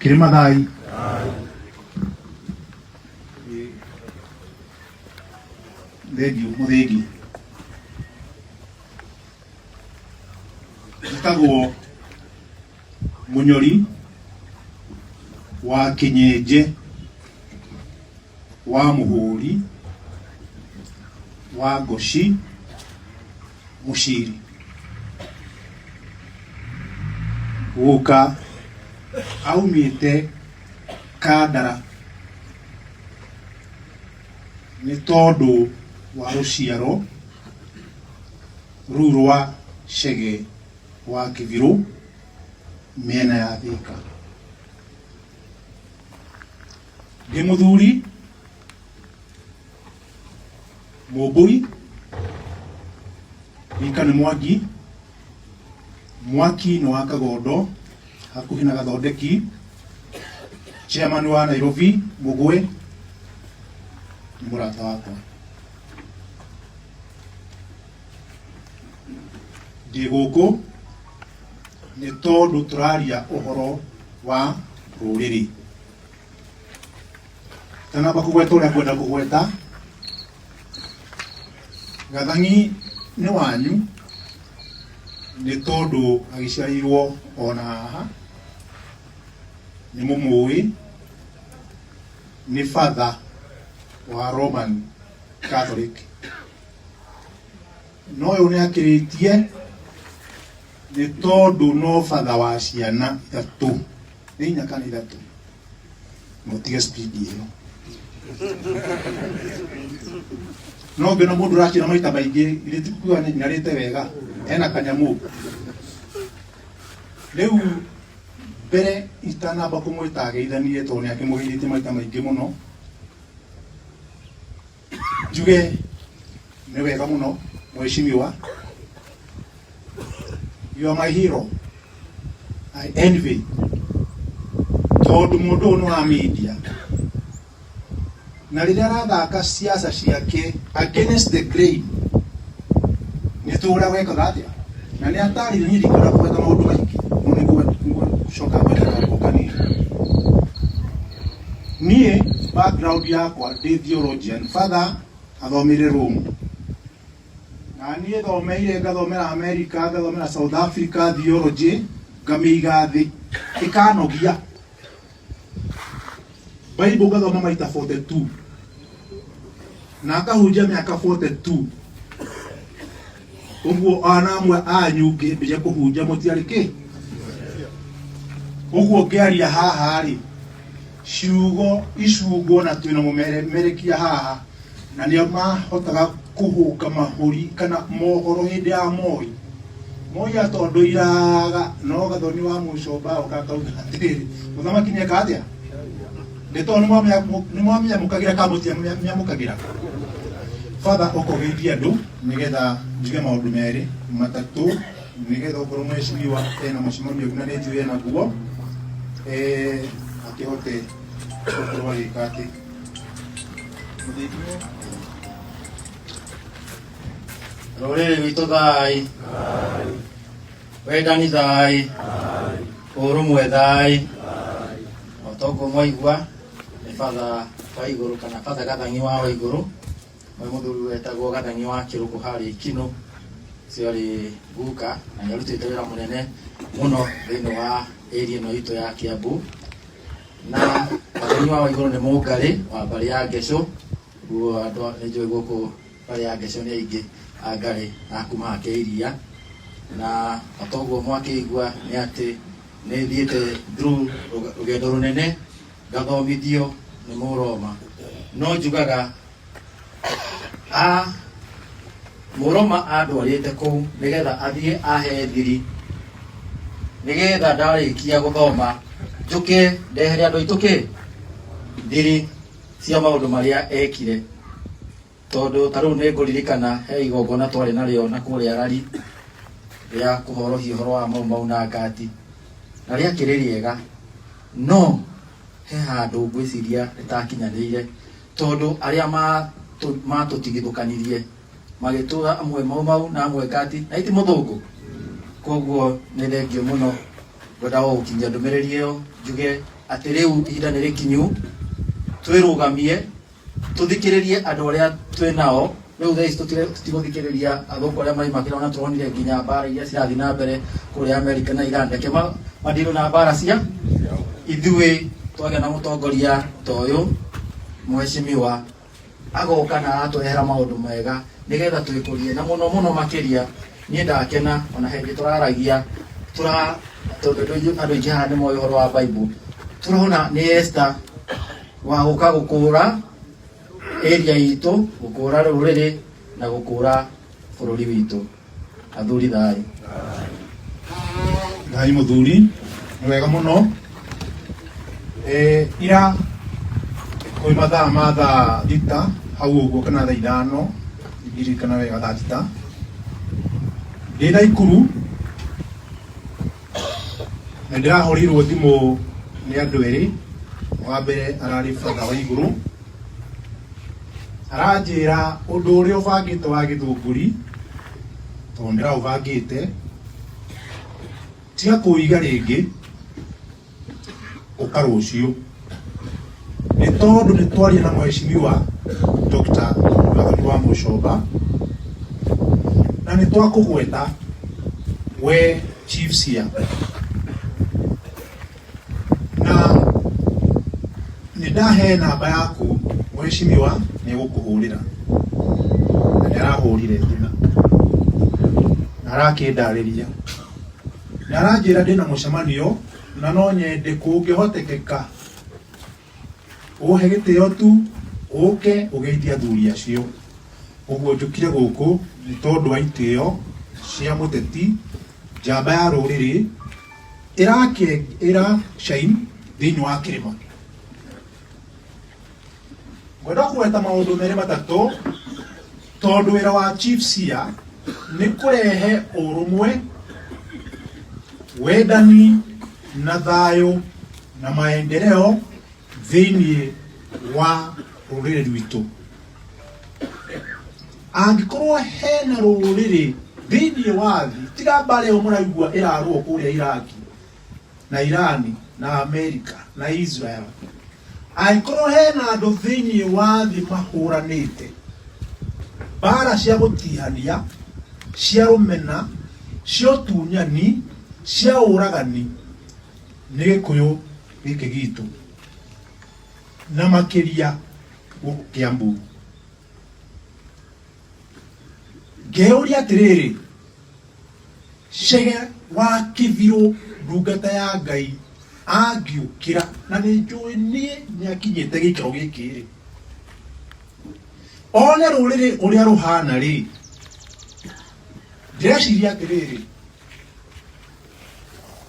Kĩrĩma thai. Thengiũ mũthengi. Njĩtagwo Mũnyori wa Kĩnyenje wa Mũhũri wa Ngoci Mũciri. Gũka aumĩte Kandara nĩ tondũ wa rũciaro rũu rwa Chege wa Kĩbirũ mĩena ya Thĩka. Ndĩ mũthuri Mũmbũi, rika nĩ Mwangi, mwaki nĩ wa Kagondo hakuhĩ na Gathondeki, chairman wa Nairobi Mũgwe nĩ mũrata wakwa. Ndĩ gũkũ nĩ tondũ tũraria ũhoro wa rũrĩrĩ. Tanamba kũgweta ũrĩa ngwenda kũgweta, Gathang'i nĩ wanyu nĩ tondũ agĩciarĩirwo ona haha, nĩ mũmũĩ, nĩ father wa Roman Catholic. No ũyũ nĩ akĩrĩtie nĩ tondũ no batha wa ciana ithatũ, nĩ inya kana ithatũ. Mũtige speed ĩyo. No ngĩona mũndũ ũrakĩra maita maingĩ, githĩ ti kuga nĩarĩte wega, ena kanyamũ. Rĩu mbere itanamba kũmwĩta ageithanie tondũ nĩakĩmũgeithĩtie maita maingĩ mũno, njuge nĩ wega mũno mheshimiwa, you are my hero, I envy, tondũ mũndũ ũyũ nĩ wa media na rĩrĩa arathaka siasa ciake against the grain nĩ tũĩ ũrĩa wekaga atĩa na nĩ atarire niĩ ndikwenda kũgweta maũndũ maingĩ no nĩ ngũcoka ngwete kaũndũ kanini. Niĩ background yakwa ndĩ theologian, father athomeire Rome na niĩ thomeire ngathomera America, ngathomera South Africa theology, ngamĩiga thĩ ĩkanogia. Bible ngathoma maita 42 na ngahunjia mĩaka 42 ũguo ona amwe anyu ngĩambĩrĩria kũhunjia mũtiarĩ kĩ ũguo ngĩaria haha rĩ ciugo icungwo na twĩna mũmerekia haha na nĩo mahotaga kũhũnga mahũri kana mohoro hĩndĩ ya Moi. Moi atondoiraga no Gathoni wa Mũcomba oka akauga atĩrĩrĩ, mũthamaki nĩeka atĩa? Nĩ tondũ nĩmwamĩamũkagĩra kana mũtiamĩamũkagĩra? Father ũkogeithia andũ nĩgetha njuge maũndũ merĩ matatũ nĩgetha okorwo mheshimiwa ena mũcemanio ũngĩ na nĩ njũĩ enaguo, akĩhote gũkorwo agĩka atĩ. Rũrĩrĩ rwitũ thai, wendani thai, ũrũmwe thai. O ta ũguo mwaigua nĩ batha wa igũrũ kana batha Gathang'i wa Waigũrũ, we mũthuri wetagwo Gathang'i wa Kĩrũkũ harĩa Ikinũ, ũcio arĩ guka na nĩ arutĩte wĩra mũnene mũno thĩinĩ wa area ĩno itũ ya Kiambu. Na Gathang'i wa Waigũrũ nĩ mũngarĩ wa mbarĩ ya Ngecũ, guo andũ nĩ njũĩ gũkũ mbarĩ ya Ngecũ nĩ aingĩ a ngarĩ a kuma hake iria. Na o ta ũguo mwakĩigua nĩ atĩ nĩ thiĩte through rũgendo rũnene ngathomithio nĩ Mũroma. No njugaga a Mũroma andwarĩte kũu nĩgetha athiĩ ahe thiri, nĩgetha ndarĩkia gũthoma njũke ndehere andũ aitũ kĩ thiri cia maũndũ marĩa ekire. Tondũ ta rĩu nĩ ngũririkana he igongona twarĩ narĩo na kũrĩa Rari rĩa kũhorohia ũhoro wa Mau Mau na Ngati, na rĩakĩrĩ rĩega, no he handũ ngwĩciria rĩtakinyanĩire. Tondũ arĩa matũtigithũkanirie magĩtũra amwe Mau Mau na amwe Ngati, na iti mũthũngũ. Koguo nĩ thengio mũno, ngwenda o gũkinyia ndũmĩrĩri ĩyo njuge Atĩ rĩu ihinda nĩ rĩkinyu twĩrũgamie, tũthikĩrĩrie andũ arĩa twĩ nao rĩu. Thaa ici tũtigũthikĩrĩria athũngũ arĩa maimakĩra, ona tũronire nginya mbara iria cirathiĩ na mbere kũrĩa Amerika na Iran. Reke madirwo na mbara cia ithuĩ. Twagĩa na mũtongoria ta ũyũ, mheshimiwa agoka na aratũrehera maũndũ mega nĩgetha twĩkũrie, na mũno mũno makĩria niĩ ndakena ona hĩndĩ tũraragia tũra tondũ andũ aingĩ haha nĩ moĩ ũhoro wa Bible. Tũrona nĩ Esther wa gũka gũkũra area itũ, gũkũra rũrĩrĩ na gũkũra bũrũri witũ. Athuri, thayũ. Ngai mũthuri, nĩ wega mũno. Ira kwĩ mathaa ma thaa 6 hau ũguo kana thaa 5, ndirikana wega, thaa 6 ndĩ Naikuru na ndĩrahũrĩirwo thimũ nĩ andũ erĩ. Wa mbere ararĩ batha wa igũrũ, aranjĩra ũndũ ũrĩa ũbangĩte wa Gĩthũngũri, tondũ ndĩraũbangĩte, tiga kũiga rĩngĩ, ũka rũciũ, nĩ tondũ nĩ twaria na mheshimiwa Dr. Gathoni wa Mũcomba na nĩ twakũgweta we chief cia na nĩ ndahe namba yaku, mheshimiwa nĩ egũkũhũrĩra. Na nĩ arahũrire thimũ na arakĩndarĩria na aranjĩra ndĩna mũcemanio na no nyende kũngĩhotekeka ũhe gĩtĩo tu ũke ũgeithie athuri acio. Ũguo njũkire gũkũ nĩ tondũ wa itĩo cia mũteti njamba ya rũrĩrĩ ĩrake ĩra shine thĩinĩ wa kĩrĩma. Ngwenda kũgweta maũndũ merĩ matatũ, tondũ wĩra wa chief cia nĩ kũrehe ũrũmwe, wendani na thayũ na maendeleo thĩinĩ wa rũrĩrĩ rwitũ. Angĩkorwo hena rũrĩrĩ thĩinĩ wa thĩ, tiga mbara ĩyo mũraigua ĩrarũo kũrĩa Iraki na Irani na Amerika na Israel, angĩkorwo hena andũ thĩinĩ wa thĩ mahũranĩte mbara cia gũtihania, cia rũmena, cia ũtunyani, cia ũragani, nĩ Gĩkũyũ gĩkĩ gitũ, na makĩria gũkũ Kiambu. Ngeyũria atĩrĩrĩ, Chege wa Kĩbirũ, ndungata ya Ngai, angĩũkĩra, na nĩ njũĩ niĩ nĩ akinyĩte gĩikaro gĩkĩ rĩ, one rũrĩrĩ ũrĩa rũhana rĩ, ndĩreciria atĩrĩrĩ,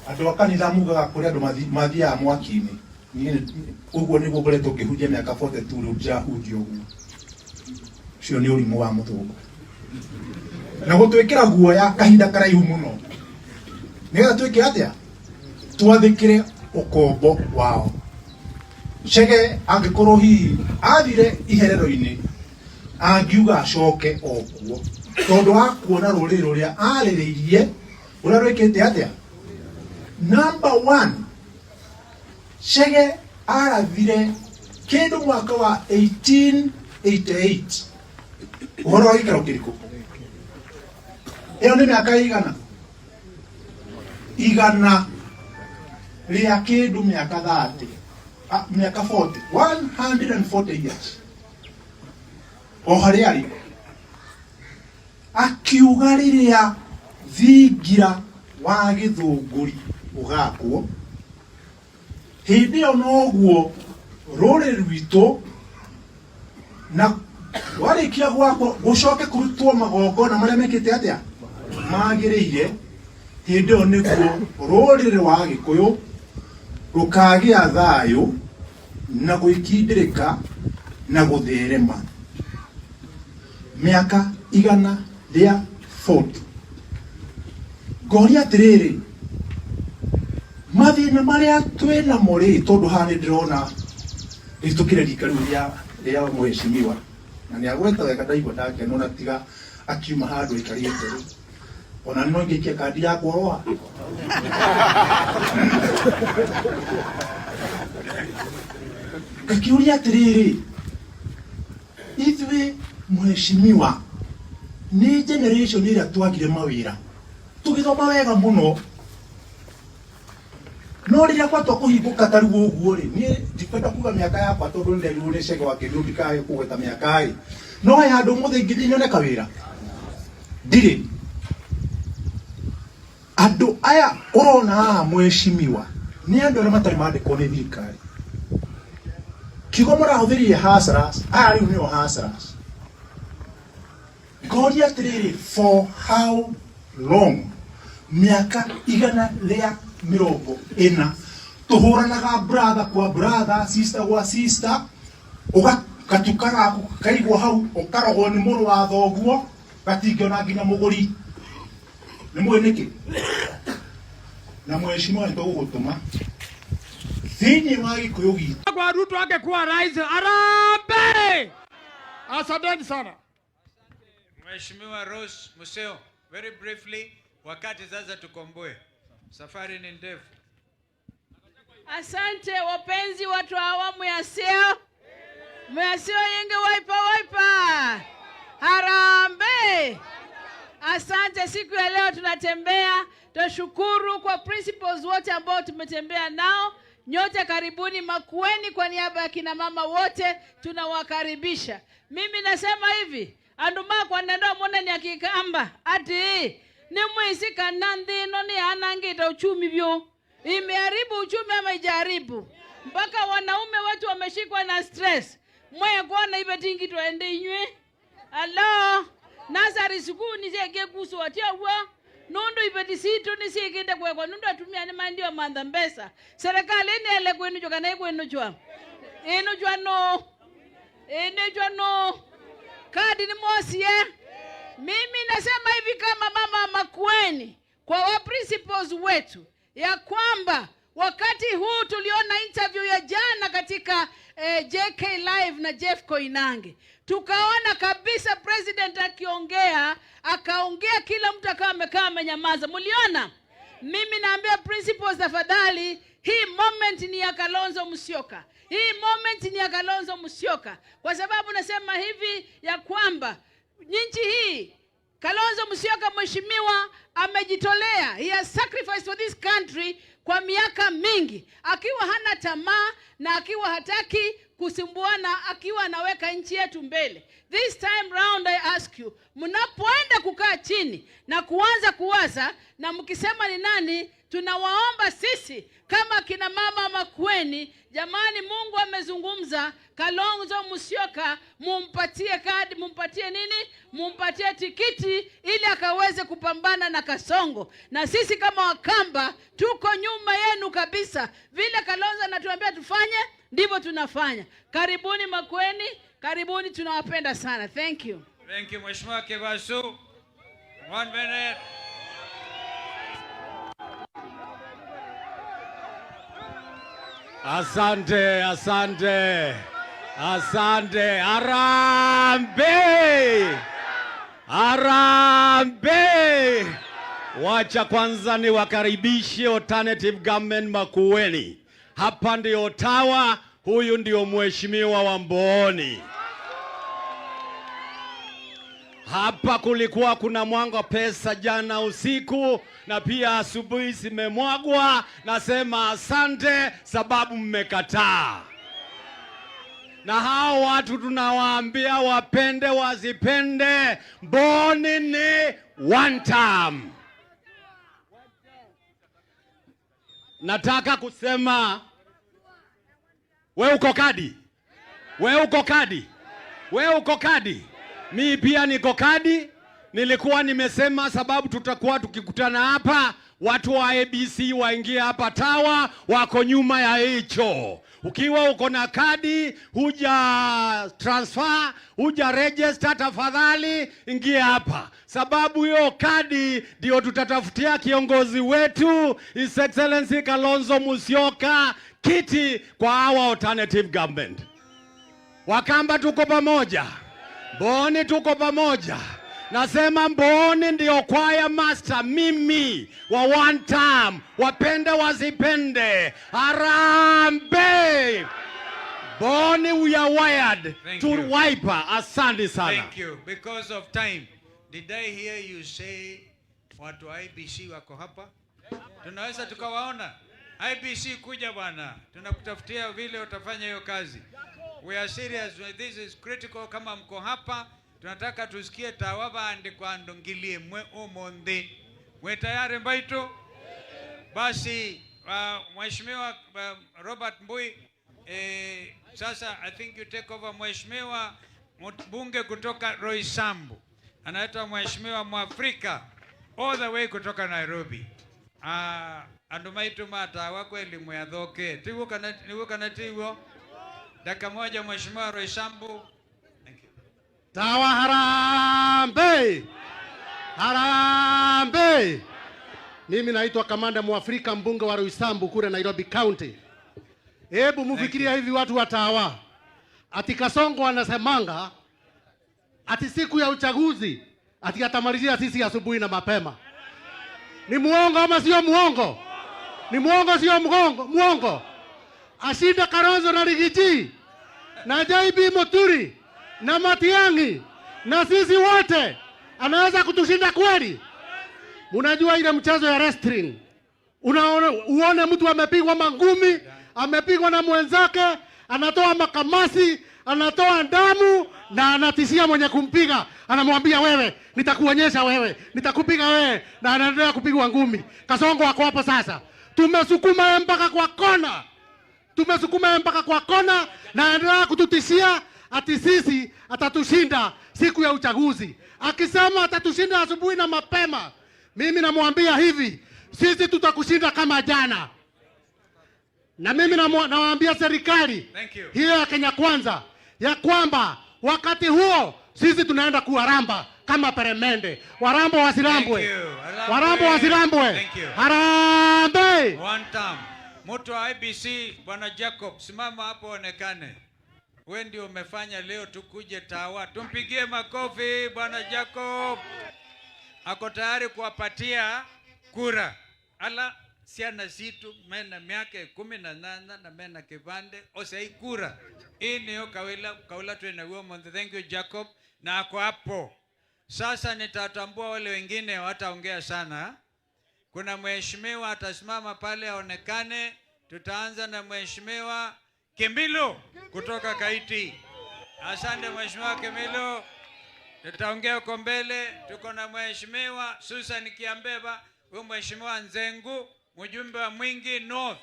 andũ a kanitha mugaga kũrĩ andũ mathiaga mwaki-inĩ. Niĩ ũguo nĩguo ngoretwo ngĩhunjia mĩaka 42 rĩu, ndirahunjia ũguo. Ũcio nĩ ũrimũ wa mũthũngũ na gũtwĩkĩra guoya kahinda karaihu mũno nĩgetha twĩke atĩa? Twathĩkĩre ũkombo wao. Chege angĩkorwo hihi athire iherero-inĩ, angiuga acoke o kuo, tondũ wa kuona rũrĩrĩ rũrĩa arĩrĩirie ũrĩa rwĩkĩte atĩa. Number one, Chege arathire kĩndũ mwaka wa 1888 ũhoro wa gĩikaro kĩrĩkũ? Ĩyo nĩ mĩaka igana igana rĩa kĩndũ, mĩaka 30, mĩaka 40, 140 years. O harĩa arĩ akiuga rĩrĩa thingira wa Gĩthũngũri ũgakwo, hĩndĩ ĩyo noguo rũrĩrĩ rwitũ, na warĩkia gwakwo gũcoke kũrutwo magongona marĩa mekĩte atĩa magĩrĩire, hĩndĩ ĩyo nĩguo rũrĩrĩ wa Gĩkũyũ rũkagĩa thayũ na gwĩkindĩrĩka na gũtherema. Mĩaka 140. Ngoria atĩrĩrĩ, mathĩna marĩa twĩ namo rĩ, tondũ haha nĩ ndĩrona rĩtũkĩre rika rĩu rĩa mheshimiwa na nĩ agweta wega, ndaigua ndakena ona tiga akiuma handũ aikarĩte rĩ. Ona no ingĩikia kandi yakwa roa. Ngakĩũria atĩrĩrĩ, ithuĩ mheshimiwa nĩ generation ĩrĩa twagire mawĩra, tũgĩthoma wega mũno, no rĩrĩa gwatua kũhingũka ta rĩu ũguo rĩ, niĩ ndikwenda kuga mĩaka yakwa tondũ nĩnderirwo nĩ Cege wa Kĩndũ ndikae kũgweta mĩaka ĩ, no he handũ ũmũthĩ ingĩthiĩ nyone kawĩra ndirĩ. Andũ aya ũrona haha mheshimiwa nĩ andũ arĩa matarĩ mandĩkwo nĩ thirikari. Kiugo mũrahũthĩrire hustlers, aya rĩu nĩo hustlers. Ngoria atĩrĩrĩ, for how long? Mĩaka 140 tũhũranaga brother kwa brother, sister gwa sister, gatuka gaku kaigwo hau, ũkarogwo nĩ mũrũ wa thoguo, gatingĩona nginya mũgũri. Nĩ mũĩ nĩkĩ? Na mheshimiwa nĩ tũgũgũtũma thĩinĩ wa Gĩkũyũ gitũ. Kwa Ruto angekuwa rais, harambee! Asanteni sana. Mheshimiwa Rose Museo, very briefly, wakati sasa tukomboe. Safari ni ndefu. Asante wapenzi watu wa awamu ya sio. Mwasio yingi waipa waipa. Harambee. Asante, siku ya leo tunatembea. Tunashukuru kwa principals wote ambao tumetembea nao. Nyote karibuni Makueni, kwa niaba ya kina mama wote tunawakaribisha. Mimi nasema hivi, andu makwa nendo mona ni akikamba ati ni mwisi kana nthino ni anangita uchumi vyo. Imeharibu uchumi ama ijaribu? Mpaka wanaume wetu wameshikwa na stress. Mwe kuona ibe tingi tuende inywe. Alo, nasari siku ni sege kusu atia wa. Nundu ibeti situ ni siginde kwekwa nundu atumia ni mandio mantha mbesa. Serikali ni ele kwenu jwa kana kwenu jwa. Inu jwa no. Inu jwa no. Kadi ni mosi eh. Mimi nasema hivi kama mama Makueni kwa wa principals wetu ya kwamba wakati huu tuliona interview ya jana katika JK Live na Jeff Koinange. Tukaona kabisa president akiongea, akaongea kila mtu akawa amekaa amenyamaza. Mliona? Mimi naambia principals tafadhali, hii moment ni ya Kalonzo Musyoka. Hii moment ni ya Kalonzo Musyoka. Kwa sababu nasema hivi ya kwamba nchi hii Kalonzo Musyoka mheshimiwa amejitolea. He has sacrificed for this country kwa miaka mingi, akiwa hana tamaa na akiwa hataki kusumbuana, akiwa anaweka nchi yetu mbele. This time round I ask you, mnapoenda kukaa chini na kuanza kuwaza na mkisema ni nani, tunawaomba sisi kama kina mama Makueni, jamani, Mungu amezungumza, Kalonzo Musyoka mumpatie kadi, mumpatie nini? Mumpatie tikiti ili akaweze kupambana na Kasongo. Na sisi kama Wakamba tuko nyuma yenu kabisa. Vile Kalonzo anatuambia tufanye, ndivyo tunafanya. Karibuni Makueni, karibuni, tunawapenda sana. Thank you. Thank you, Mheshimiwa Kibasu. 1 minute. Asante, asante, asante. Harambee! Harambee! Wacha kwanza niwakaribishe Alternative Government Makueni. Hapa ndio Ottawa, huyu ndio mheshimiwa wa Mbooni. Hapa kulikuwa kuna mwanga pesa jana usiku na pia asubuhi zimemwagwa. Nasema asante sababu mmekataa. Na hao watu tunawaambia wapende wasipende, Mbooni ni one term. Nataka kusema we uko kadi? We uko kadi? We uko kadi? Mi pia niko kadi. Nilikuwa nimesema sababu tutakuwa tukikutana hapa, watu wa ABC waingie hapa Tawa, wako nyuma ya hicho. Ukiwa uko na kadi, huja transfer, huja register, tafadhali ingia hapa. Sababu hiyo kadi ndio tutatafutia kiongozi wetu His Excellency Kalonzo Musyoka kiti kwa our alternative government. Wakamba tuko pamoja. Mbooni tuko pamoja. Nasema Mboni ndio choir master, mimi wa one term, wapende wasipende. Harambee! Boni, we are wired Thank to you. Wiper. Asante sana. Thank you. Because of time, did I hear you say watu wa IEBC wako hapa? Tunaweza tukawaona? IEBC kuja bwana, tunakutafutia vile utafanya hiyo kazi. We are serious. This is critical. Kama mko hapa, tunataka tusikie tawava andikwa ngilie mwe umonde mwe tayari mbaitu. Basi Mheshimiwa Robert Mbui, sasa I think you take over. Mheshimiwa mbunge kutoka Roysambu anaitwa Mheshimiwa Mwafrika all the way kutoka Nairobi. Andu maitu matawa kweli mwathoke tiwo kana niwo kana tiwo. Dakika moja, Mheshimiwa Roysambu. Thank you. Tawa harambee! Harambee! Mimi naitwa Kamanda Mwafrika, mbunge wa Roysambu kule Nairobi County. Hebu mufikiria hivi watu wa Tawa, ati Kasongo anasemanga ati siku ya uchaguzi ati atamalizia sisi asubuhi na mapema. Ni muongo ama sio muongo? Ni muongo sio muongo? Muongo. Ashinda Kalonzo na Riggy G na JB Muturi na Matiang'i na sisi wote, anaweza kutushinda kweli? Munajua ile mchezo ya wrestling, unaona, uone mtu amepigwa mangumi, amepigwa na mwenzake, anatoa makamasi, anatoa damu na anatishia mwenye kumpiga, anamwambia wewe, nitakuonyesha wewe, nitakupiga wewe, na anaendelea kupigwa ngumi. Kasongo wako hapo sasa, tumesukuma yeye mpaka kwa kona, tumesukuma yeye mpaka kwa kona, na anaendelea kututishia ati sisi atatushinda siku ya uchaguzi, akisema atatushinda asubuhi na mapema. Mimi namwambia hivi, sisi tutakushinda kama jana. Na mimi nawaambia serikali Thank you. hiyo ya Kenya Kwanza ya kwamba wakati huo sisi tunaenda kuwaramba kama peremende. Warambo wasirambwe, Thank you. Harambee. Warambo wasirambwe. Thank you. Harambee! One term. Mtu wa IEBC Bwana Jacob, simama hapo onekane. We ndio umefanya leo tukuje Tawa. Tumpigie makofi Bwana Jacob. Ako tayari kuwapatia kura. Ala siana situ mena miaka 18 na mena kipande osei kura. Hii niyo kawila kaula tunawo month. Thank you, Jacob, na ako hapo. Sasa nitatambua wale wengine wataongea sana. Kuna mheshimiwa atasimama pale aonekane. Tutaanza na Mheshimiwa Kimilo kutoka Kaiti. Asante, Mheshimiwa Kimilo, tutaongea huko mbele. Tuko na Mheshimiwa Susan Kiambeba, huyu Mheshimiwa Nzengu, mjumbe wa Mwingi North,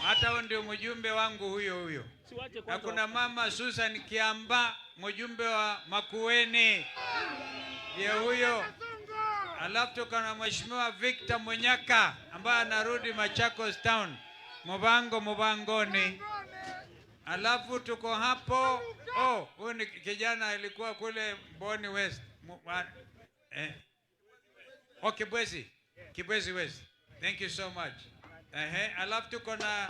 hata huyo ndio mjumbe wangu huyo huyo. Na kuna mama Susan Kiamba, mjumbe wa Makueni, ndiye huyo. Alafu tuko na Mheshimiwa Victor Munyaka ambaye anarudi Machakos Town, Mubango Mubangoni. Alafu tuko hapo, oh, huyu ni kijana alikuwa kule Mboni West. Oh, Kibwezi. Kibwezi West. Thank you so much. Ehe, alafu tuko na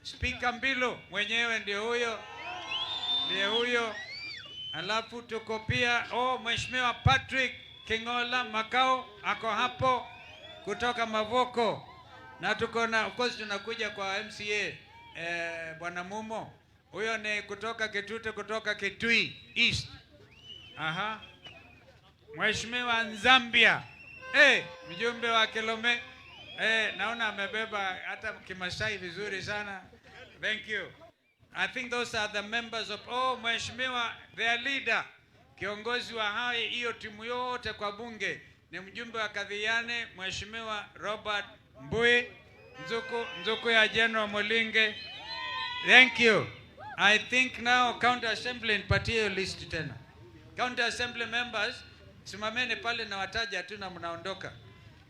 Speaker Mbilo mwenyewe ndio huyo. Ndiye huyo. Alafu tuko pia, oh, Mheshimiwa Patrick Kingola Makao ako hapo kutoka Mavoko. Na tuko na, of course, tunakuja kwa MCA, Bwana Mumo. Huyo ni kutoka Kitute, kutoka Kitui East. Aha. Mheshimiwa Nzambia. Mjumbe wa Kilome. Naona amebeba hata Kimasai vizuri sana. Thank you. I think those are the members of, oh, Mheshimiwa their leader, kiongozi wa hai hiyo timu yote kwa bunge ni mjumbe wa Kathiani, Mheshimiwa Robert Mbui Nzuku, Nzuku ya General Mulinge. Thank you. I think now County Assembly, nipatie hiyo list tena. County Assembly members, simameni pale na wataja tu na mnaondoka.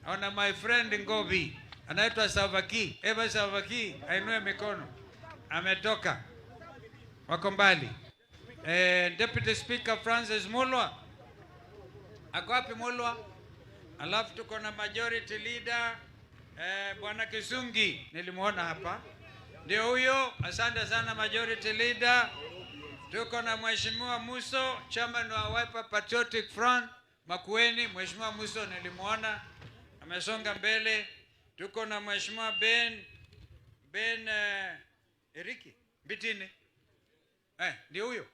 Naona my friend Ngovi anaitwa Savaki. Eva Savaki ainue mikono. Ametoka. Wako mbali. Deputy Speaker Francis Mulwa. Ako wapi Mulwa? Alafu tuko na majority leader, Bwana Kisungi nilimuona hapa. Ndio huyo. Asante sana, majority leader. Tuko na Mheshimiwa Muso, chairman wa Wiper Patriotic Front Makueni. Mheshimiwa Muso nilimwona amesonga mbele. Tuko na Mheshimiwa Ben Eriki Mbitine, ndio huyo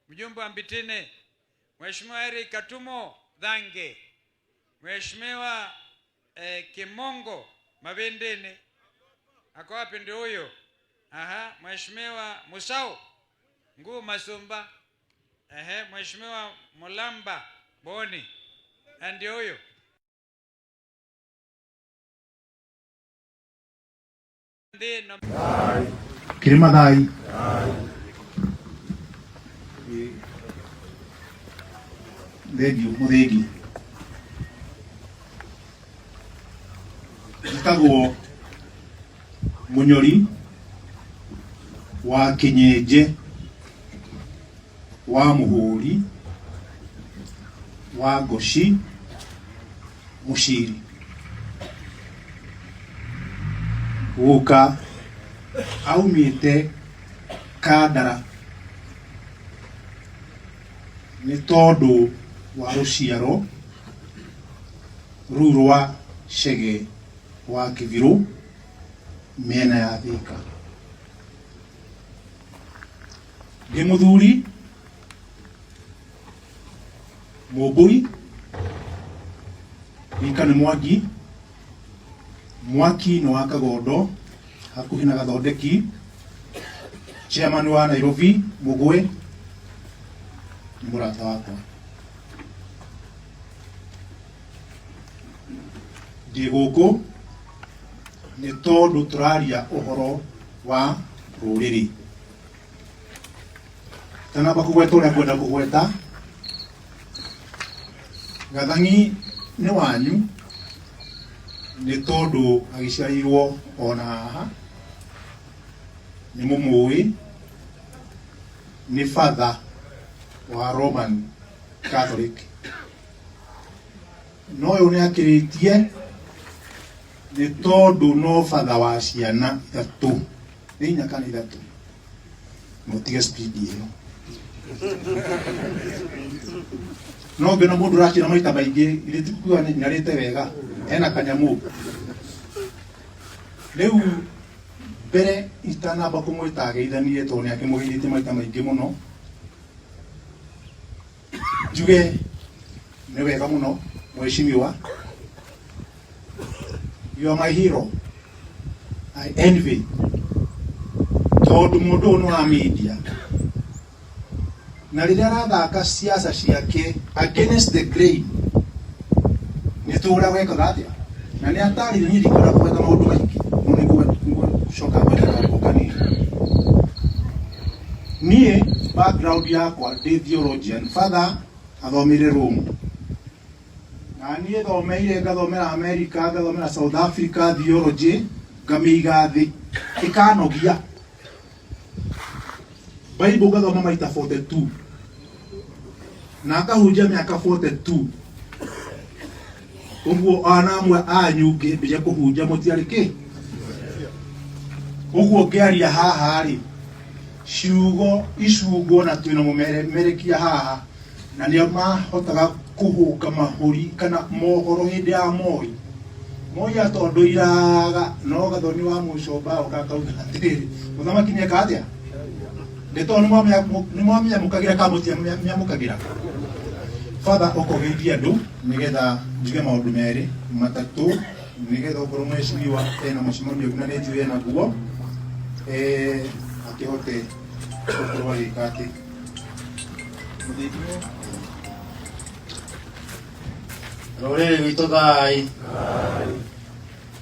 mjumbe wa Mbitine. Mheshimiwa Eric Katumo Dhange, Mheshimiwa Kimongo Mabendene ako wapi? Ndio huyo. Aha, Mheshimiwa Musau Nguu Masumba, Mheshimiwa Mulamba Boni, ndio huyo. Kirima thai. Thengiũ mũthingi. Njĩtagwo Mũnyori wa Kĩnyenje wa Mũhũri wa Ngoci Mũciri. Gũka aumĩte Kandara nĩ tondũ wa rũciaro rũu rwa Chege wa Kĩbirũ mĩena ya Thĩka. Ndĩ mũthuri Mũmbũi, rika nĩ Mwangi, mwaki nĩ wa Kagondo hakuhĩ na Gathondeki, chairman wa Nairobi Mũgwe nĩ mũrata wakwa. Ndĩ gũkũ nĩ tondũ tũraria ũhoro wa rũrĩrĩ. Tanamba kũgweta ũrĩa ngwenda kũgweta, Gathang'i nĩ wanyu nĩ tondũ agĩciarĩirwo ona haha, nĩ mũmũĩ, nĩ father wa Roman Catholic. No ũyũ nĩ akĩrĩtie nĩ tondũ no father wa ciana ithatũ, nĩ inya kana ithatũ, mũtige speed ĩyo. No ngĩona mũndũ ũrakĩra maita maingĩ, githĩ ti kuga nyarĩte wega, ena kanyamũ. Rĩu mbere itanamba kũmwĩta ageithanie tondũ nĩ akĩmũgeithĩtie maita maingĩ mũno, njuge nĩ wega mũno mheshimiwa, you are my hero, I envy, tondũ mũndũ ũyũ nĩ wa media na rĩrĩa arathaka siasa ciake against the grain nĩ tũĩ ũrĩa wekaga atĩa, na nĩ atarire niĩ ndikwenda kũgweta maũndũ maingĩ no nĩ ngũcoka ngwete kaũndũ kanini. Niĩ background yakwa ndĩ theologian, father athomeire Rome, na niĩ thomeire ngathomera America, ngathomera South Africa theology, ngamĩiga thĩ ĩkanogia. Bible ngathoma maita 42 na ngahunjia mĩaka 42 ũguo ona amwe anyu ngĩambia kũhunjia mũtiarĩ kĩ. Ũguo ngĩaria haha rĩ, ciugo icungwo na twĩna mũmeremerekia haha, na nĩo mahotaga kũhũnga mahũri kana mohoro hĩndĩ ya Moi. Moi atondoiraga no Gathoni wa Mũcomba oka akauga atĩrĩrĩ, mũthamaki nĩeka atĩa? Nĩ tondũ nĩ mwamĩamũkagĩra kana mũtiamĩamũkagĩra? Father ũkogeithia andũ nĩgetha njuge maũndũ merĩ matatũ, nĩgetha okorwo mheshimiwa ena mũcemanio na nĩ njũĩ enaguo, akĩhote gũkorwo agĩka atĩ. Rũrĩrĩ rwitũ thai,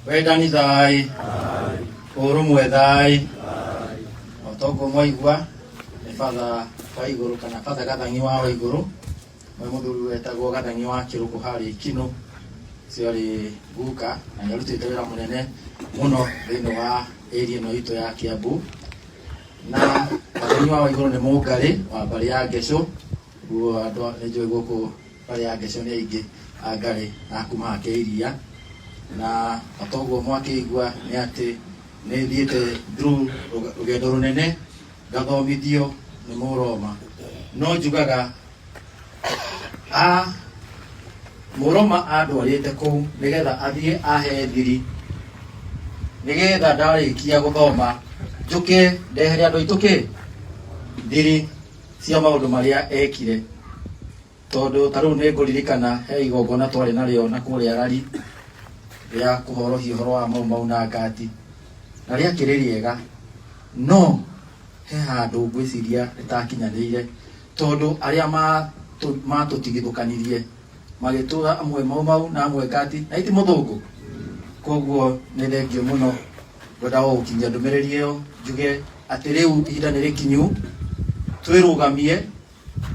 wendani thai, ũrũmwe thai. O toguo mwaigua nĩ batha wa igũrũ kana batha Gathang'i wa Waigũrũ, mwe mũthuri wetagwo Gathang'i wa Kĩrũkũ harĩa Ikinũ, ũcio arĩ guka na nĩ arutĩte wĩra mũnene mũno thĩinĩ wa area ĩno itũ ya Kiambu. Na Gathang'i wa Waigũrũ nĩ mũngarĩ wa mbarĩ ya Ngecũ, guo andũ nĩ njũĩ gũkũ mbarĩ ya Ngecũ nĩ aingĩ a ngarĩ na kuma hake iria. Na o toguo mwakĩigua nĩ atĩ nĩ thiĩte through rũgendo rũnene, ngathomithio Nĩ Mũroma, no njugaga a Mũroma andwarĩte kũu nĩgetha athiĩ ahe thiri, nĩgetha ndarĩkia gũthoma njũke ndehere andũ aitũ kĩ thiri cia maũndũ marĩa ekire. Tondũ ta rĩu nĩ ngũririkana he igongona twarĩ narĩo na kũrĩa Rari rĩa kũhorohia ũhoro wa Mau Mau na Ngati, na rĩakĩrĩ rĩega, no he handũ ngwĩciria rĩtakinyanĩire, tondũ arĩa matũtigithũkanirie magĩtũra amwe Mau Mau na amwe Ngati, na iti mũthũngũ. Koguo nĩ thengio mũno, ngwenda o gũkinyia ndũmĩrĩri ĩyo njuge atĩ rĩu ihinda nĩ rĩkinyu twĩrũgamie,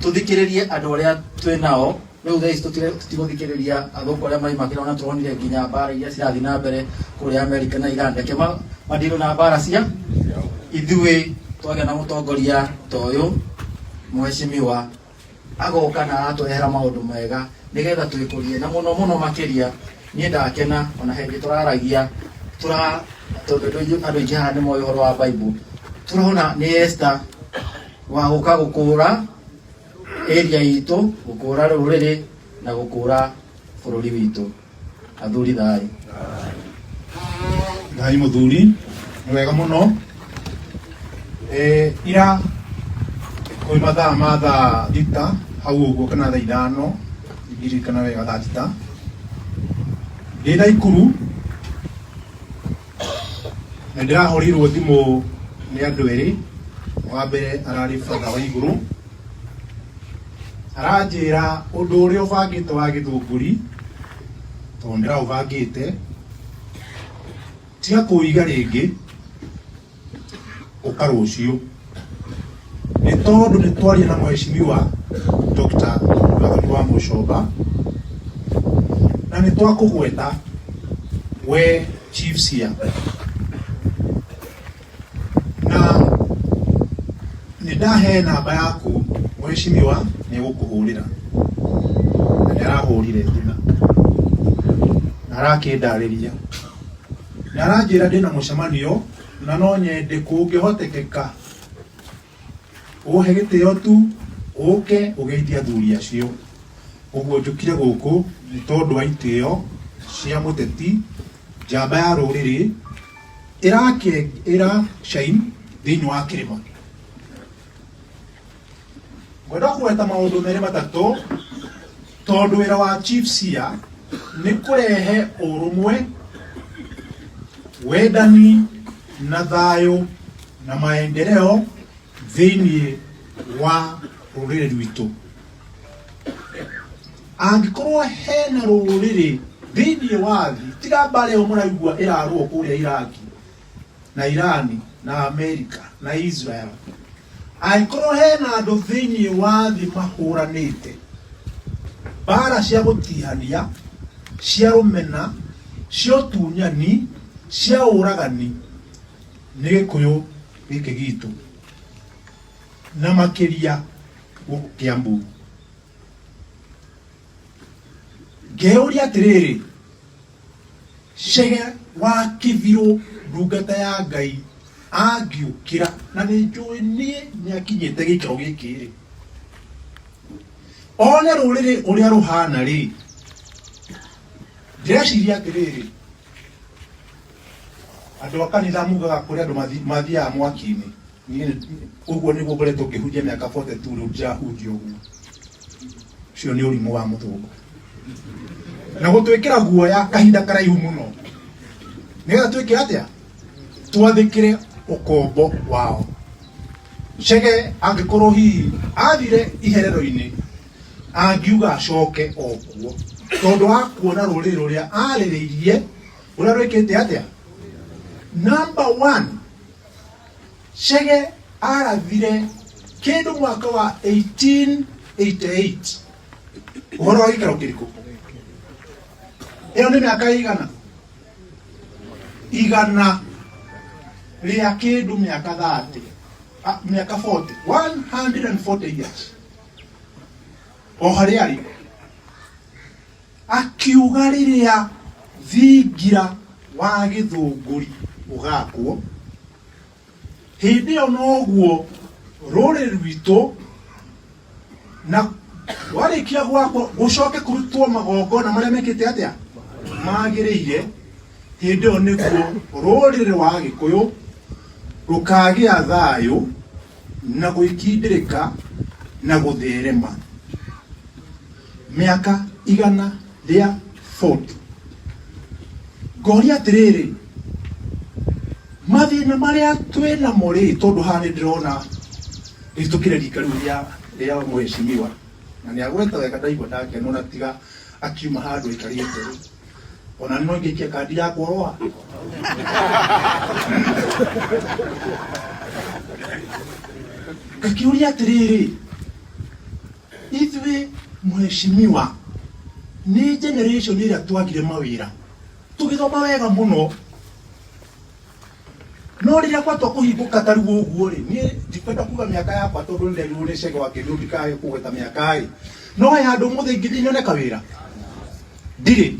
tũthikĩrĩrie andũ arĩa twĩ nao rĩu. Thaa ici tũtigũthikĩrĩria athũngũ arĩa maimakĩra, ona tũronire nginya mbara iria cirathiĩ na mbere kũrĩa Amerika na Iran. Reke madirwo na mbara cia ithuĩ. Twagĩa na mũtongoria ta ũyũ mheshimiwa, agoka na aratũrehera maũndũ mega nĩgetha twĩkũrie na mũno mũno makĩria. Niĩ ndakena ona hĩndĩ tũraragia tũra tondũ andũ aingĩ haha nĩ moĩ ũhoro wa Bible, tũrona nĩ Esther wa gũka gũkũra area itũ, gũkũra rũrĩrĩ na gũkũra bũrũri witũ. Athuri, thayũ. Ngai mũthuri, nĩ wega mũno. Ira kwĩ mathaa ma thaa 6 hau ũguo kana thaa 5, ndirikana wega, thaa 6 ndĩ Naikuru na ndĩrahũrĩirwo thimũ nĩ andũ erĩ. Wa mbere ararĩ batha wa igũrũ, aranjĩra ũndũ ũrĩa ũbangĩte wa Gĩthũngũri, tondũ ndĩraũbangĩte, tiga kũiga rĩngĩ, ũka rũciũ, nĩ tondũ nĩ twaria na mheshimiwa Dr. Gathoni wa Mũcomba na nĩ twakũgweta we chief cia na nĩ ndahe namba yaku, mheshimiwa nĩ egũkũhũrĩra. Na nĩ arahũrire thimũ na arakĩndarĩria na aranjĩra ndĩna mũcemanio na no nyende kũngĩhotekeka ũhe gĩtĩo tu ũke ũgeithie athuri acio. Ũguo njũkire gũkũ nĩ tondũ wa itĩo cia mũteti njamba ya rũrĩrĩ ĩrake ĩra shine thĩinĩ wa kĩrĩma. Ngwenda kũgweta maũndũ merĩ matatũ, tondũ wĩra wa chief cia nĩ kũrehe ũrũmwe, wendani na thayũ na maendeleo thĩinĩ wa rũrĩrĩ rwitũ. Angĩkorwo hena rũrĩrĩ thĩinĩ wa thĩ, tiga mbara ĩyo mũraigua ĩrarũo kũrĩa Iraki na Irani na Amerika na Israel, angĩkorwo hena andũ thĩinĩ wa thĩ mahũranĩte mbara cia gũtihania, cia rũmena, cia ũtunyani, cia ũragani, nĩ Gĩkũyũ gĩkĩ gitũ, na makĩria gũkũ Kiambu. Ngeyũria atĩrĩrĩ, Chege wa Kĩbirũ, ndungata ya Ngai, angĩũkĩra, na nĩ njũĩ niĩ nĩ akinyĩte gĩikaro gĩkĩ rĩ, one rũrĩrĩ ũrĩa rũhana rĩ, ndĩreciria atĩrĩrĩ, andũ a kanitha mugaga kũrĩ andũ mathiaga mwaki-inĩ. Niĩ ũguo nĩguo ngoretwo ngĩhunjia mĩaka 42 rĩu, ndirahunjia ũguo. Ũcio nĩ ũrimũ wa mũthũngũ na gũtwĩkĩra guoya kahinda karaihu mũno, nĩgetha twĩke atĩa? Twathĩkĩre ũkombo wao. Chege angĩkorwo hihi athire iherero-inĩ, angiuga acoke o kuo, tondũ wa kuona rũrĩrĩ rũrĩa arĩrĩirie ũrĩa rwĩkĩte atĩa. Number one, Chege arathire kĩndũ mwaka wa 1888 ũhoro wa gĩikaro kĩrĩkũ? Ĩyo nĩ mĩaka igana igana rĩa kĩndũ, mĩaka 30, mĩaka 40, 140 years. O harĩa arĩ akiuga rĩrĩa thingira wa Gĩthũngũri ũgakwo, hĩndĩ ĩyo noguo. Rũrĩrĩ rwitũ na warĩkia gwakwo gũcoke kũrutwo magongona marĩa mekĩte atĩa magĩrĩire hĩndĩ ĩyo nĩguo rũrĩrĩ rwa Gĩkũyũ rũkagĩa thayũ na gwĩkindĩrĩka na gũtherema mĩaka igana rĩa 40. Ngoria atĩrĩrĩ, mathĩna marĩa twĩ namo rĩ, tondũ haha nĩ ndĩrona rĩtũkĩre rika rĩu rĩa mheshimiwa na nĩ agweta wega, ndaigua ndakena ona tiga akiuma handũ aikarĩte rĩ, ona no ingĩikia kandi yakwa roa. Ngakĩũria atĩrĩrĩ, ithuĩ mheshimiwa nĩ generation ĩrĩa twagire mawĩra tũgĩthoma wega mũno, no rĩrĩa gwatua kũhingũka ta rĩu ũguo rĩ, niĩ ndikwenda kuga mĩaka yakwa tondũ nĩ nderirwo nĩ cege wa kĩndũ ndikae kũgweta mĩaka ĩ, no he handũ ũmũthĩ ingĩthiĩ nyone kawĩra ndirĩ.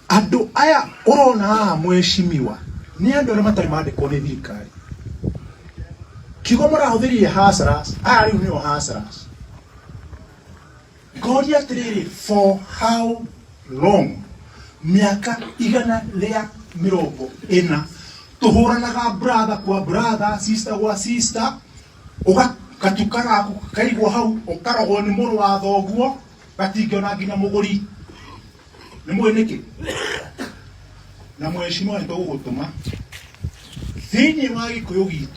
Andũ aya ũrona haha mheshimiwa nĩ andũ arĩa matarĩ mandĩkwo nĩ thirikari. Kiugo mũrahũthĩrire hustlers, aya rĩu nĩo hustlers. Ngoria atĩrĩrĩ, for how long? Mĩaka 140 tũhũranaga brother kwa brother, sister gwa sister, ũgatuka gaku kaigwo hau, ũkarogwo nĩ mũrũ wa thoguo, gatingĩona nginya mũgũri. Nĩ mũĩ nĩkĩ? Na mheshimiwa nĩ tũgũgũtũma thĩinĩ wa Gĩkũyũ gitũ.